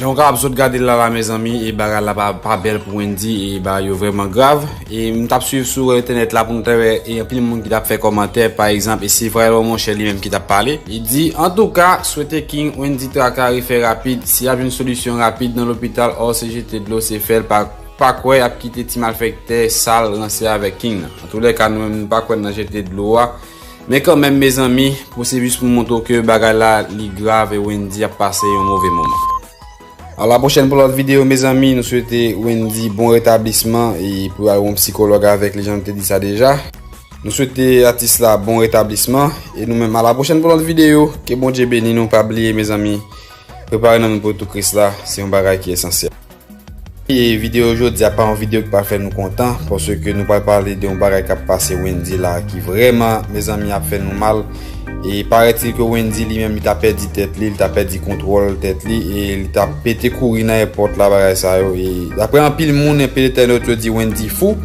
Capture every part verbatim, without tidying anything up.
Jan w kapab sot gade l la, la, mezanmi, e bagay la pa, pa bèl pou Wendyy, e bagay yo vrèman grav. E m t ap swiv sou entènèt la pou m te wè, e anpil moun ki t ap fè kòmantè, pa egzanp, e se Frèlo monchè li menm ki t ap pale. Li di, antouka, swete King Wendyy Traka refè rapid. Si y ap jwenn solisyon rapid nan lopital, ò se jete dlo, se fè l pa, pa kwè y ap kite ti malfektè sal ranse avèk King nan. Antoulèka, nou menm, nou pa kwè nan jete dlo a. Men kanmenm, mezanmi, pou se jis pou montre w ke bagay la, li grav e Wendyy ap pase yon move moman. A la pwochèn pou lòt videyo, mezanmi. Nou swete Wendyy bon retablisman e pou al wè yon psikològ avèk li, jan nou te di sa deja. Nou swete atis la bon retablisman. E nou menm, a la pwochèn pou lòt videyo. Ke Bondye beni nou. Pa bliye, mezanmi, prepare nanm nou pou retou Kris la. Se yon bagay ki esansyèl. E videyo jodi a pa yon videyo ki pral fè nou kontan, paske nou pral pale de yon bagay k ap pase Wendyy la, ki vrèman, mezanmi, ap fè nou mal. E parètil ke Wendyy li menm, li ta pèdi tèt li, li ta pèdi kontwòl tèt li, e li ta pete kouri nan èpòt la, bagay sa yo. E daprè anpil moun, anpil entènot yo di Wendyy fou.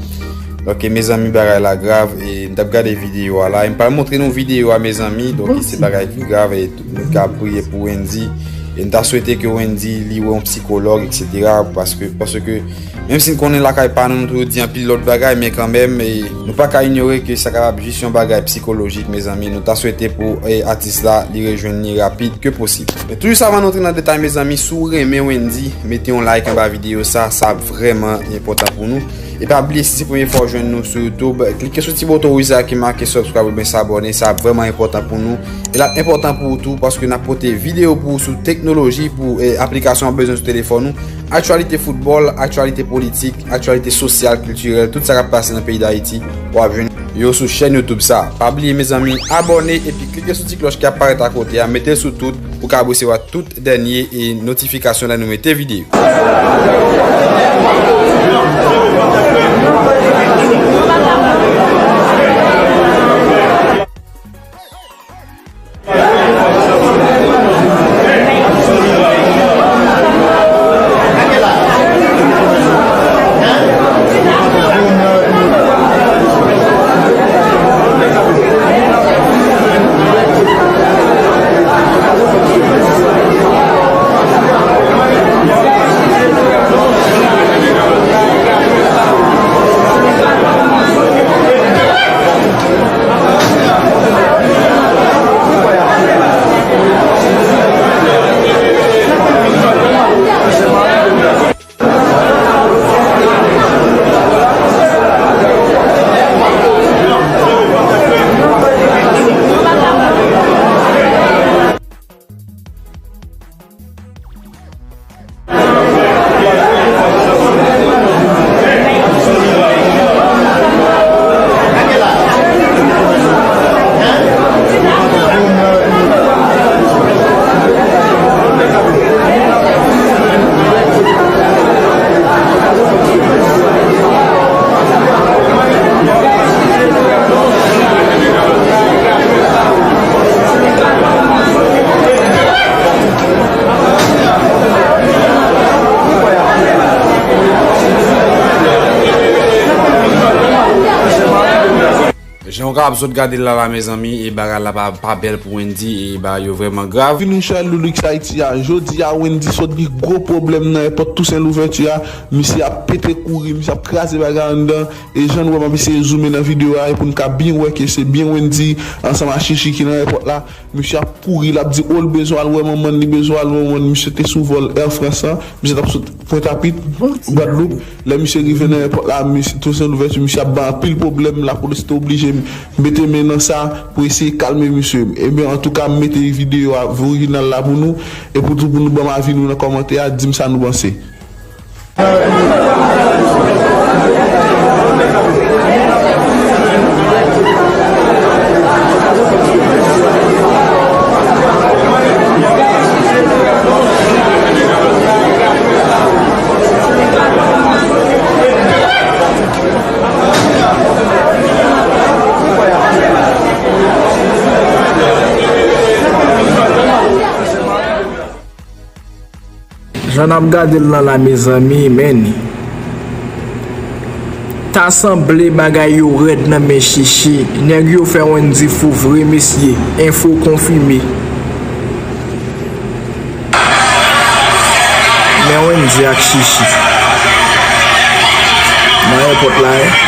Donk, mezanmi, bagay la grav, e n t ap gade videyo a la. E m pral montre nou videyo a, mezanmi. Donk, se bagay ki grav, e nou ka priye pou Wendyy. E n ta swete ke Wendyy li wè yon psikològ, etsetera. Paske, paske, menm si n konnen lakay pa nou, nou toujou di anpil lòt bagay, men kanmenm, e nou pa ka inyore ke sa kapab jis yon bagay psikolojik, mezanmi. Nou ta swete pou, e, atis la, li rejwenn li rapid ke posib. Men toujou sa, avan nou antre nan detay, mezanmi, si w renmen Wendyy, mete yon like anba videyo sa, sa vrèman enpòtan pou nou. E pa bliye, si se premye fwa w jwenn nou sou YouTube, klike sou ti bouton wouj sa ki make subscribe oubyen s'abonner, sa ap vrèman enpòtan pou nou. E l ap enpòtan pou ou tou, paske n ap pote videyo pou ou sou teknoloji, pou, e, aplikasyon w ap bezwen sou telefòn ou. Aktyalite foutbòl, aktyalite politik, aktyalite sosyal, kiltirèl, tout sa k ap pase nan peyi Dayiti, w ap jwenn yo sou chèn YouTube sa. Pa bliye, mezanmi, abòne epi klike sou ti klòch ki ap parèt akote a, mete l sou tout pou w ka resevwa tout dènye e notifikasyon lè nou mete videyo. Jan w kapab sot gade l la, la, mezanmi, e bagay la pa, pa bèl pou Wendyy, e bagay yo vrèman grav. Vini Michel Lulix Haïti a, jodi a, Wendyy sot gen gwo pwoblèm nan èpòt Toussaint Louverture a. Misye ap pete kouri, misye ap kraze bagay anndan. E jan nou wè, m ap eseye zoumen nan videyo a, e pou n ka byen wè ke se byen Wendyy ansanm a Chichi ki nan èpòt la. Misye ap kouri, l ap di, o, l bezwen al wè manman l, li bezwen al wè manman l. Misye te sou vòl Air France lan, misye t ap sot Pwentapit, Gwadloup. Lè misye rive nan èpòt la, misye, Toussaint Louverture, misye ap bay anpil pwoblèm, lapolis te oblije mete men nan sa pou eseye kalme misye. Ebyen, antouka, m mete videyo a, orijinal la pou nou, e pou tou, pou nou ban m avi nou nan kòmantè a, di m sa nou panse. Jan n ap gade l lan la, mezanmi, men. Ta sanble bagay yo rèd nan men Chichi. Nèg yo fè Wendy fou vre, mesye. Enfo konfime. Men Wendy ak Chichi. Nan èpòt la, wi.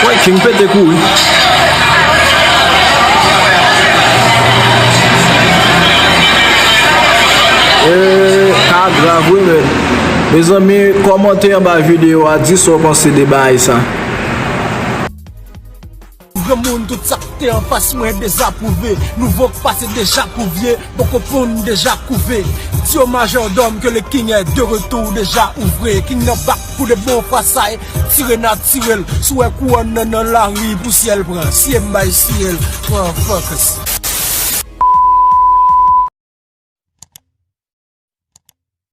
Wè, King pete kouri. E, ka grav wi, men. Mezanmi, kòmante anba videyo a, di sa w panse de bagay sa. Granmoun, tout sa k te anfas mwen dezapwouve. Nouvo k pase deja pou vye, poko ponn deja kouve. Ti yo majòdòm ke le king è de retou deja ouvre. King nan bak pou de bon fasay. Tire natirèl, si w wè kouwòn nan nan lari pou syèl pran. Siye m bay syèl, motherfuckers.